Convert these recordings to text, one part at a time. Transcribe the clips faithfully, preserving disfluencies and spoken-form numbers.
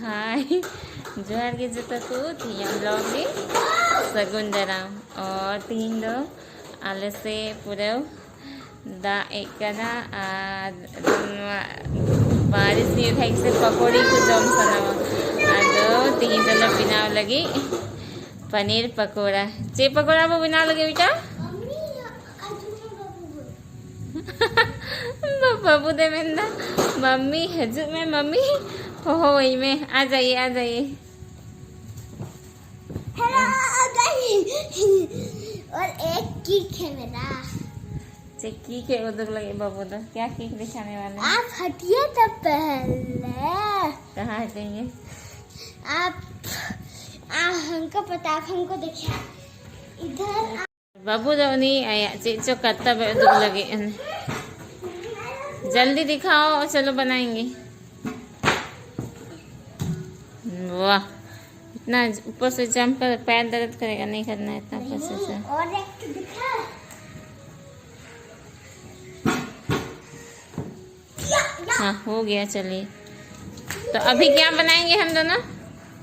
ᱦᱟᱭ, ᱡᱚᱦᱟᱨ ᱜᱮ ᱡᱚᱛᱚ ᱠᱚ᱾ ᱛᱮᱦᱮᱧᱟᱜ vlog ᱨᱮ ᱥᱟᱹᱜᱩᱱ ᱫᱟᱨᱟᱢ᱾ ᱟᱨ ᱛᱮᱦᱮᱧ ᱫᱚ ᱟᱞᱮ ᱥᱮᱫ ᱯᱩᱨᱟᱹ ᱫᱟᱜ ᱮᱫ ᱠᱟᱱᱟ ᱟᱨ ᱱᱚᱣᱟ ᱵᱟᱨᱤᱥ ᱱᱤᱭᱟᱹ ᱴᱷᱮᱡ ᱥᱮ ᱯᱟᱠᱚᱲᱤ ᱠᱚ ᱡᱚᱢ ᱥᱟᱱᱟᱣᱟ᱾ ᱟᱫᱚ ᱛᱮᱦᱮᱧ ᱫᱚᱞᱮ ᱵᱮᱱᱟᱣ ᱞᱟᱹᱜᱤᱫ ᱯᱟᱱᱤᱨ ᱯᱟᱠᱚᱲᱟ᱾ ᱪᱮᱫ ᱯᱟᱠᱚᱲᱟ ᱵᱚ ᱵᱮᱱᱟᱣ ᱞᱟᱹᱜᱤᱫ ᱵᱮᱴᱟ? ᱵᱟᱹᱵᱩ ᱫᱚᱭ ᱢᱮᱱᱫᱟ, "ᱢᱟᱢᱢᱤ ᱦᱤᱡᱩᱜ ᱢᱮ, ᱢᱟᱢᱢᱤ ᱦᱚᱦᱚᱣᱟᱹᱧ ᱢᱮ, ᱟ ᱡᱟᱭᱮ, ᱟ ᱡᱟᱭᱮ।" हेलो गाइस, और एक केक है मेरा। ᱪᱮᱫ ᱠᱮᱠ ᱮ ᱩᱫᱩᱜ ᱞᱟᱹᱜᱤᱫ ᱵᱟᱹᱵᱩ ᱫᱚ? क्या केक दिखाने वाला है? आप हटिए तो पहले। कहाँ हटेंगे? आप, आ, हमको पता, आप हमको देखिए। इधर ᱵᱟᱹᱵᱩ ᱫᱚ ᱩᱱᱤ ᱟᱭᱟᱜ ᱪᱮᱫ ᱪᱚ ᱠᱟᱨᱛᱟᱵ ᱮ ᱩᱫᱩᱜ ᱞᱟᱹᱜᱤᱫ᱾ ᱡᱚᱞᱫᱤ ᱫᱤᱠᱷᱟᱣ, ᱪᱚᱞᱚ ᱵᱟᱱᱟᱭᱮᱸᱜᱮ᱾ वाह, इतना ऊपर से जंप कर पैर दर्द करेगा, नहीं करना है इतना ऊपर से जंप। और एक तो दिखा। हाँ, हो गया, चलिए। तो अभी क्या बनाएंगे हम दोनों?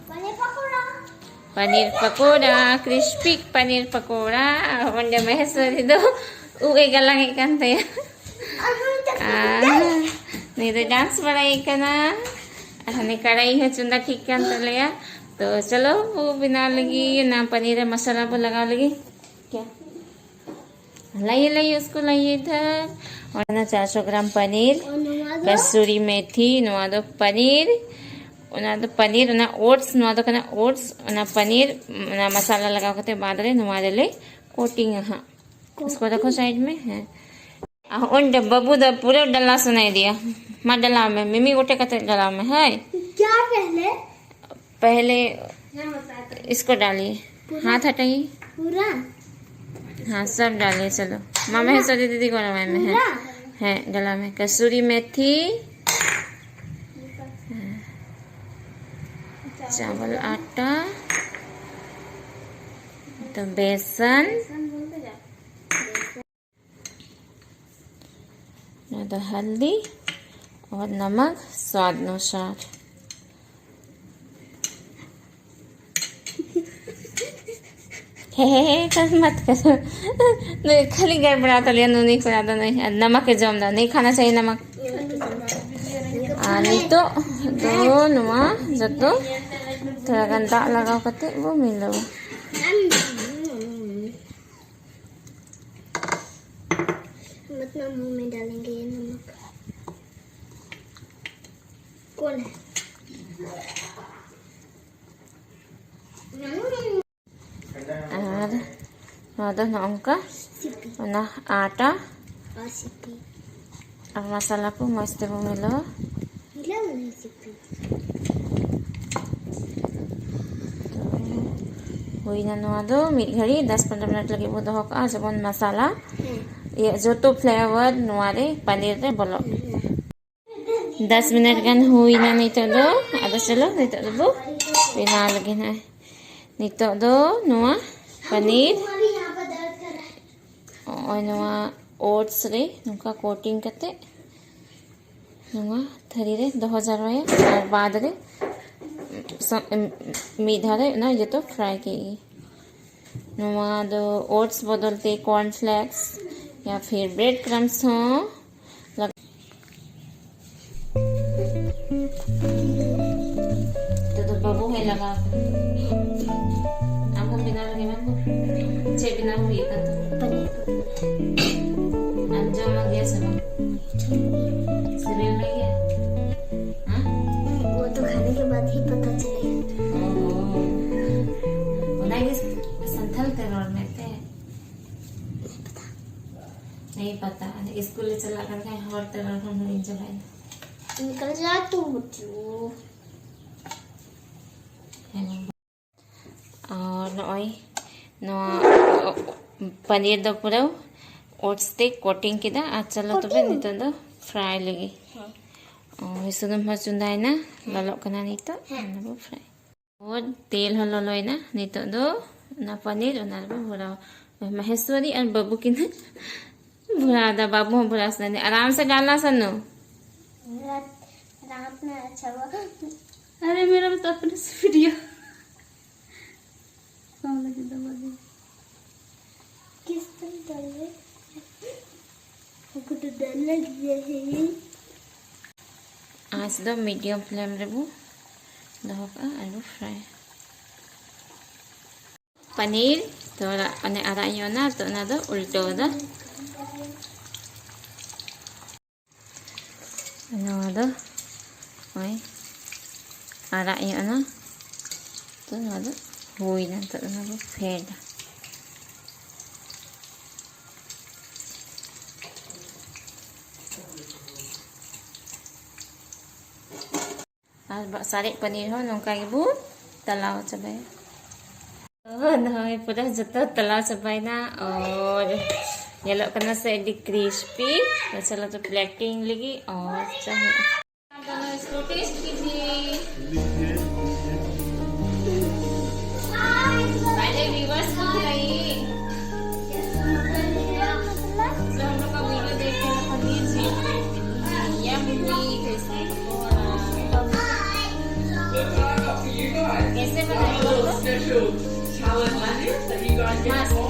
पनीर पकौड़ा। पनीर पकौड़ा, क्रिस्पी पनीर पकौड़ा। ᱚᱸᱰᱮ ᱢᱚᱦᱮᱥᱣᱚᱨᱤ ᱫᱚ ᱩᱵ ᱮ ᱜᱟᱞᱟᱝ ᱮᱫ ᱠᱟᱱ ᱛᱟᱭᱟ᱾ ᱟᱨ ᱱᱩᱭ ᱫᱚ ᱰᱟᱱᱥ ᱵᱟᱲᱟᱭᱮᱫ ᱠᱟᱱᱟ᱾ ᱟᱨ ᱦᱟᱱᱮ ᱠᱟᱲᱟᱦᱤ ᱦᱚᱸ ᱪᱚᱸᱫᱟ ᱴᱷᱤᱠ ᱠᱟᱱ ᱛᱟᱞᱮᱭᱟ᱾ ᱛᱚ ᱪᱚᱞᱚ, ᱵᱚ ᱵᱮᱱᱟᱣ ᱞᱟᱹᱜᱤᱫ ᱚᱱᱟ ᱯᱟᱱᱤᱨ ᱨᱮ ᱢᱟᱥᱟᱞᱟ ᱵᱚ ᱞᱟᱜᱟᱣ ᱞᱟᱹᱜᱤᱫ᱾ क्या? लाइए, लाइए, उसको लाइए इधर। ᱚᱱᱟ ᱪᱟᱨᱥᱚ ᱜᱨᱟᱢ ᱯᱟᱱᱤᱨ, ᱚᱱᱟ ᱫᱚ? ᱠᱟᱥᱩᱨᱤ ᱢᱮᱛᱷᱤ, ᱱᱚᱣᱟ ᱫᱚ ᱯᱟᱱᱤᱨ, ᱚᱱᱟ ᱫᱚ ᱯᱟᱱᱤᱨ, ᱚᱱᱟ ᱳᱴᱥ, ᱱᱚᱣᱟ ᱫᱚ ᱠᱟᱱᱟ ᱳᱴᱥ, ᱚᱱᱟ ᱯᱟᱱᱤᱨ, ᱚᱱᱟ ᱢᱟᱥᱟᱞᱟ ᱞᱟᱜᱟᱣ ᱠᱟᱛᱮ ᱵᱟᱫ ᱨᱮ ᱱᱚᱣᱟ ᱨᱮᱞᱮ ᱠᱳᱴᱤᱝᱟ ᱦᱟᱸᱜ᱾ इसको रखो साइड में, ᱦᱮᱸ᱾ ᱟᱨ ᱚᱸᱰᱮ ᱵᱟᱹᱵᱩ ᱫᱚ ᱯᱩᱨᱟᱹ ᱰᱟᱞᱟ ᱥᱟᱱᱟᱭᱮᱫᱮᱭᱟ᱾ ᱢᱟ ᱰᱟᱞᱟᱣ ᱢᱮ, ᱢᱤᱢᱤ ᱜᱚᱴᱮ ᱠᱟᱛᱮ ᱰᱟᱞᱟᱣ ᱢᱮ, ᱦᱳᱭ᱾ क्या पहले? पहले इसको डालिए। पूरा? हाथ हटाइए। पूरा? हाँ, सब डालिए, चलो। मामा है, सॉरी, दीदी को लगाए में है। पूरा? है, गला में। कसूरी मेथी, चावल आटा, तो बेसन, ᱱᱚᱣᱟ ᱫᱚ ᱦᱟᱞᱫᱤ ᱟᱨ ᱱᱟᱢᱟᱠ ᱥᱣᱟᱫ ᱚᱱᱩᱥᱟᱨ᱾ ᱦᱮᱸ, ᱦᱮᱸ, ᱦᱮᱸ, ᱠᱟᱱ ᱢᱟᱛ ᱠᱟᱱᱟ᱾ ᱱᱩᱭ ᱠᱷᱟᱹᱞᱤ ᱜᱟᱲᱵᱟᱲᱟ ᱛᱟᱞᱮᱭᱟ, ᱱᱩᱭ ᱠᱚᱲᱟ ᱫᱚ ᱱᱩᱭ, ᱟᱨ ᱱᱟᱢᱟᱠ ᱮ ᱡᱚᱢ ᱫᱟ, ᱱᱩᱭ ᱠᱷᱟᱱᱟ ᱪᱟᱦᱤᱭᱮ ᱱᱟᱢᱟᱠ᱾ ᱟᱨ ᱱᱤᱛᱚᱜ ᱫᱚ ᱱᱚᱣᱟ ᱡᱚᱛᱚ ᱛᱷᱚᱲᱟ ᱜᱟᱱ ᱫᱟᱜ ᱞᱟᱜᱟᱣ ᱠᱟᱛᱮ ᱵᱚ ᱢᱤᱞᱟᱹᱣᱟ᱾ मत ना मुंह में डालेंगे ये नमक। कौन है? ᱟᱨ ᱱᱚᱣᱟ ᱫᱚ ᱱᱚᱜᱼᱚ ᱱᱚᱝᱠᱟ ᱥᱤᱯᱤ᱾ ᱚᱱᱟ ᱟᱴᱟ ᱟᱨ ᱥᱤᱯᱤ᱾ ᱟᱨ ᱢᱚᱥᱞᱟ ᱠᱚ ᱢᱚᱡᱽ ᱛᱮᱵᱚ ᱢᱤᱞᱟᱹᱣᱟ᱾ ᱢᱤᱞᱟᱹᱣ ᱢᱮ ᱥᱤᱯᱤ᱾ ᱦᱩᱭᱱᱟ ᱱᱚᱣᱟ ᱫᱚ ᱢᱤᱫ ᱜᱷᱟᱹᱲᱤ ᱫᱚᱥ ᱯᱚᱱᱨᱚ ᱢᱤᱱᱤᱴ ᱞᱟᱹᱜᱤᱫ ᱵᱚ ᱫᱚᱦᱚ ᱠᱟᱜᱼᱟ, ᱡᱮᱢᱚᱱ ᱢᱚᱥᱞᱟ ᱦᱮᱸ᱾ ᱤᱭᱟᱹ ᱡᱚᱛᱚ ᱯᱷᱞᱮᱵᱟᱨ ᱱᱚᱣᱟ ᱨᱮ ᱯᱟᱱᱤᱨ ᱨᱮ ᱵᱚᱞᱚᱜ᱾ ᱦᱮᱸ᱾ ᱫᱚᱥ ᱢᱤᱱᱤᱴ ᱜᱟᱱ ᱦᱩᱭᱱᱟ ᱱᱤᱛᱚᱜ ᱫᱚ᱾ ᱟᱫᱚ ᱪᱚᱞᱚ ᱱᱤᱛᱚᱜ ᱫᱚᱵᱚ ᱵᱮᱱᱟᱣ ᱞᱮᱜᱮ ᱱᱟᱜ᱾ ᱱᱤᱛᱚᱜ ᱫᱚ ᱱᱚᱣᱟ ᱯᱟᱱᱤᱨ ᱱᱚᱜᱼᱚᱭ ᱱᱚᱣᱟ ᱳᱴᱥ ᱨᱮ ᱱᱚᱝᱠᱟ ᱠᱳᱴᱤᱝ ᱠᱟᱛᱮ ᱱᱚᱣᱟ ᱛᱷᱟᱹᱨᱤ ᱨᱮ ᱫᱚᱦᱚ ᱡᱟᱣᱨᱟᱭᱟ᱾ ᱟᱨ ᱵᱟᱫ ᱨᱮ ᱥᱟ-, ᱢᱤᱫ ᱫᱷᱟᱣ ᱨᱮ ᱚᱱᱟ ᱡᱚᱛᱚ ᱯᱷᱨᱟᱭ ᱠᱮᱫ ᱜᱮ᱾ ᱱᱚᱣᱟ ᱫᱚ ᱳᱴᱥ ᱵᱚᱫᱚᱞ ᱛᱮ ᱠᱚᱨᱱ ᱯᱷᱞᱮᱠᱥ ᱭᱟ ᱯᱷᱤᱨ ᱵᱨᱮᱰ ᱠᱨᱟᱢᱥ ᱦᱚᱸ ᱞᱟᱜ-, ᱱᱤᱛᱚᱜ ᱫᱚ ᱵᱟᱹᱵᱩ ᱦᱚᱸᱭ ᱞᱟᱜᱟᱣ ᱠᱟᱱᱟ᱾ ᱟᱢ ᱦᱚᱸ ᱵᱮᱱᱟᱣ ᱞᱟᱹᱜᱤᱫ ᱵᱟᱹᱵᱩ? ᱪᱮᱫ ᱵᱮᱱᱟᱣ ᱦᱩᱭᱩᱜ ᱠᱟᱱ ᱛᱟᱢᱟ? ᱯᱟᱱᱤᱨ᱾ ᱟᱢ ᱡᱚᱢ ᱜᱮᱭᱟ ᱥᱮ ᱵᱟᱝ? ᱥᱤᱵᱤᱞ ᱢᱮ ᱜᱮᱭᱟ? ᱦᱮᱸ? वो तो खाने के बाद ही पता चलेगा। ᱚᱱᱟᱜᱮ ᱥᱟᱱᱛᱟᱲ ᱛᱮ ᱨᱚᱲ ᱢᱮ ᱛᱮ᱾ नहीं पता। ᱥᱠᱩᱞ ᱞᱮ ᱪᱟᱞᱟᱜ ᱠᱟᱱ ᱠᱷᱟᱱ ᱦᱚᱲ ᱛᱮ ᱨᱚᱲ ᱦᱚᱸ ᱦᱤᱲᱤᱧ ᱪᱟᱵᱟᱭᱮᱱᱟ᱾ निकल जा तू बच्चू। ᱦᱮᱸ᱾ ᱟᱨ ᱱᱚᱜᱼᱚᱭ ᱱᱚᱣᱟ ᱯᱟᱱᱤᱨ ᱫᱚ ᱯᱩᱨᱟᱹ ᱳᱴᱥ ᱛᱮ ᱠᱳᱴᱤᱝ ᱠᱮᱫᱟ᱾ ᱟᱨ ᱪᱚᱞᱚ ᱛᱚᱵᱮ ᱠᱳᱴᱤᱝ? ᱱᱤᱛᱚᱜ ᱫᱚ ᱯᱷᱨᱟᱭ ᱞᱟᱹᱜᱤᱫ᱾ ᱦᱮᱸ᱾ ᱳᱭ ᱥᱩᱱᱩᱢ ᱦᱚᱸ ᱪᱚᱸᱫᱟᱭᱮᱱᱟ, ᱞᱚᱞᱚᱜ ᱠᱟᱱᱟ ᱱᱤᱛᱚᱜ, ᱦᱮᱸ᱾ ᱚᱱᱟ ᱵᱚ ᱯᱷᱨᱟᱭ᱾ ᱳᱭ ᱛᱮᱞ ᱦᱚᱸ ᱞᱚᱞᱚᱭᱮᱱᱟ, ᱱᱤᱛᱚᱜ ᱫᱚ ᱚᱱᱟ ᱯᱟᱱᱤᱨ ᱚᱱᱟ ᱨᱮᱵᱚ ᱵᱷᱚᱨᱟᱣᱟ᱾ ᱢᱟᱦᱮᱥᱣᱟᱨᱤ ᱟᱨ ᱵᱟᱹᱵᱩ ᱠᱤᱱ ᱵᱷᱚᱨᱟᱣ ᱫᱟ, ᱵᱟᱹᱵᱩ ᱦᱚᱸ ᱵᱷᱚᱨᱟᱣ ᱥᱟᱱᱟᱭᱮ, ᱟᱨᱟᱢ ᱥᱮ ᱜᱟᱞᱟ ᱥᱟᱱᱩ᱾ रात, रात में अच्छा हुआ। अरे मेरा भी तो अपने से वीडियो। सो लगे दबा दे। किस तरह डालना है? हमको तो डर लग गया है। ᱟᱸᱪ ᱫᱚ ᱢᱤᱰᱤᱭᱟᱢ ᱯᱷᱞᱮᱢ ᱨᱮᱵᱚ ᱫᱚᱦᱚ ᱠᱟᱜᱼᱟ ᱟᱨ ᱵᱚ ᱯᱷᱨᱟᱭᱟ᱾ ᱯᱟᱱᱤᱨ ᱛᱷᱚᱲᱟ ᱚᱱᱮ ᱟᱨᱟᱜ ᱧᱚᱜ ᱮᱱᱟ, ᱛᱚ ᱚᱱᱟ ᱫᱚ ᱩᱞᱴᱟᱹᱣ ᱫᱟ᱾ ᱱᱚᱣᱟ ᱫᱚ ᱱᱚᱜᱼᱚᱭ ᱟᱨᱟᱜ ᱧᱚᱜ ᱮᱱᱟ, ᱛᱚ ᱱᱚᱣᱟ ᱫᱚ ᱦᱩᱭᱱᱟ, ᱛᱚ ᱚᱱᱟ ᱵᱚ ᱯᱷᱮᱰᱟ᱾ ᱟᱨ ᱵᱟ-, ᱥᱟᱨᱮᱡ ᱯᱟᱱᱤᱨ ᱦᱚᱸ ᱱᱚᱝᱠᱟ ᱜᱮᱵᱚ ᱛᱟᱞᱟᱣ ᱪᱟᱵᱟᱭᱟ᱾ ᱛᱚ ᱱᱚᱜᱼᱚᱭ ᱯᱩᱨᱟᱹ ᱡᱚᱛᱚ ᱛᱟᱞᱟᱣ ᱪᱟᱵᱟᱭᱮᱱᱟ᱾ ᱟᱨ ᱧᱮᱞᱚᱜ ᱠᱟᱱᱟ ᱥᱮ ᱟᱹᱰᱤ ᱠᱨᱤᱥᱯᱤ᱾ ᱟᱪᱪᱷᱟ, ᱞᱟᱦᱟ ᱫᱚ ᱯᱞᱮᱴᱤᱝ ᱞᱟᱹᱜᱤᱫ ᱟᱨ ᱪᱟ ᱦᱩᱭᱩᱜᱼᱟ᱾ ᱟᱫᱚ ᱱᱚᱣᱟ ᱤᱥᱠᱩ ᱴᱮᱥᱴ ᱠᱤᱡᱤᱭᱮ᱾ ᱯᱟᱦᱞᱮ ᱵᱷᱤᱣᱟᱨᱥ ᱠᱚ ᱵᱩᱞᱟᱭᱤᱭᱮ᱾ जो हम लोग का वीडियो देख रहे हैं, पनीर जी। Yummy, tasty pakora. कैसे बनाए हो आप लोग? मस्त।